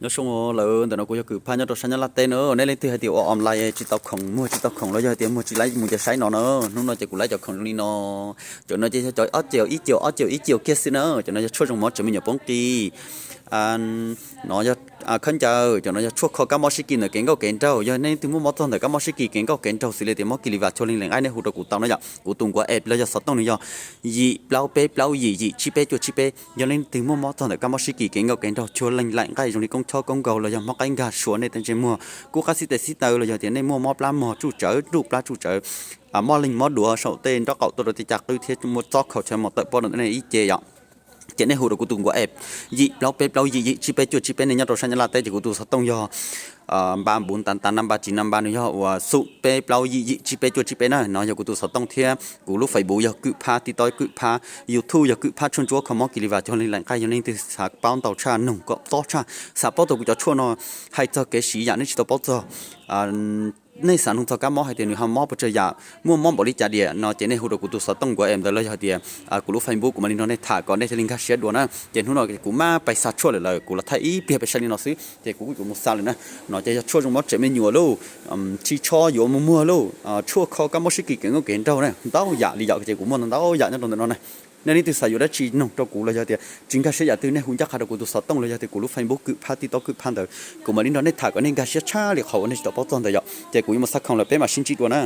Nyob zoo lawm, ntawm no kuv yog Kwm Phaj nyob rau sab Nyab Laj teb na. Nej leej twg hais tias ua online tsis tau khoom, muag tsis tau khoom los yog tias muag tsis laib mus ncaws saib no na, hnub no ces kuv laib cov khoom zoo li no. Cov no ces yog cov ob ceuv ib ceuv ob ceuv ib ceuv kiag xwb na. Cov no yog tshuaj zoo mov tsev me nyuam poob qis. No yog khaub ncaws, cov no yog tshuaj kho kab mob sib kis ntawm kev nkauj kev nraug. Yog nej leej twg muaj mob txog ntawm kab mob sib kis kev nkauj kev nraug xws li tias mob kis lis vas, chua leej laim nqaij, nej hu rau kuv tau na yom. Kuv tus nkuav app los yog xov tooj nws yog yim plaub peb plaub yim yim tsib peb cuaj tsib peb. Yog leej twg muaj mob txog ntawm kab mob sib kis kev nkauj kev nraug, chua leej laim nqaij zoo li koob chob koob nkaus los yog mob qaib nkag suav nej tej ntsej muag kub qab xib tes xib taw los yog tias nej muaj mob plab mog tsuj tsawv nruj plab tsuj tsawv, mob leeg mob duav saum tej nraub qaum tuaj rau tej caj qwb thiab muaj txob khaus tshav mos tawm pob rau nej ib ce yom. Ces nej hu rau kuv tus nkuav app yim plaub peb plaub yim yim tsib peb cuaj tsib peb, nej nyob rau sab Nyab Laj teb ces kuv tus xov tooj yog npa npuv ntav ntav na npa tsis na npa nws yog uas xum peb plaub yim yim tsib peb cuaj tsib peb na. No yog kuv tus xov tooj thiab kuv lub Facebook yog Kwm Phaj, TikTok Kwm Phaj, YouTube yog Kwm Phaj tshuaj ntsuab kho mob kis lis vas, chua leej laim nqaij. Yog leej twg xav paub ntau tshaj, noog kom tob tshaj, xav paub tau kuv cov tshuaj no hais txog kev siv yam nej tsis tau paub txog, nej xav noog txog kab mob hais tias nws ho mob puas tsawg yam, muaj mob npaum li cas diam no ces nej hu rau kuv tus xov tooj nkuav app ntawd los yog tias kuv lub Facebook, kuv mam li nrog nej tham kom nej thiaj li nkag siab dua na. Ces hnub no kuv maj pais xa tshuaj lawm, kuv los thaij ib pliag pais saib li no xwb ces kuv kuj yuav mus xa lawm na. No ces yog tshuaj zoo mob tsev me nyuam lauj, tsis tsho yuav mus muag lauj, tshuaj kho kab mob sib kis kev nkauj kev nraug na, ntau yam li yom. Ces kuv muaj ntau yam nyob rau ntawm no na. Nej leej twg xav yuav dab tsi noog rau kuv los yog tias tsis nkag siab yam twg, nej hu ncaj qha rau kuv tus xov tooj los yog tias kuv lub Facebook Kwm Phaj, TikTok Kwm Phaj ntawd, kuv mam li nrog nej tham kom nej nkag siab tshaj li qhov uas nej tsis tau paub txog ntawd yom. Ces kuv yuav mus xa khoom lawm, peb mam sib ntsib dua na.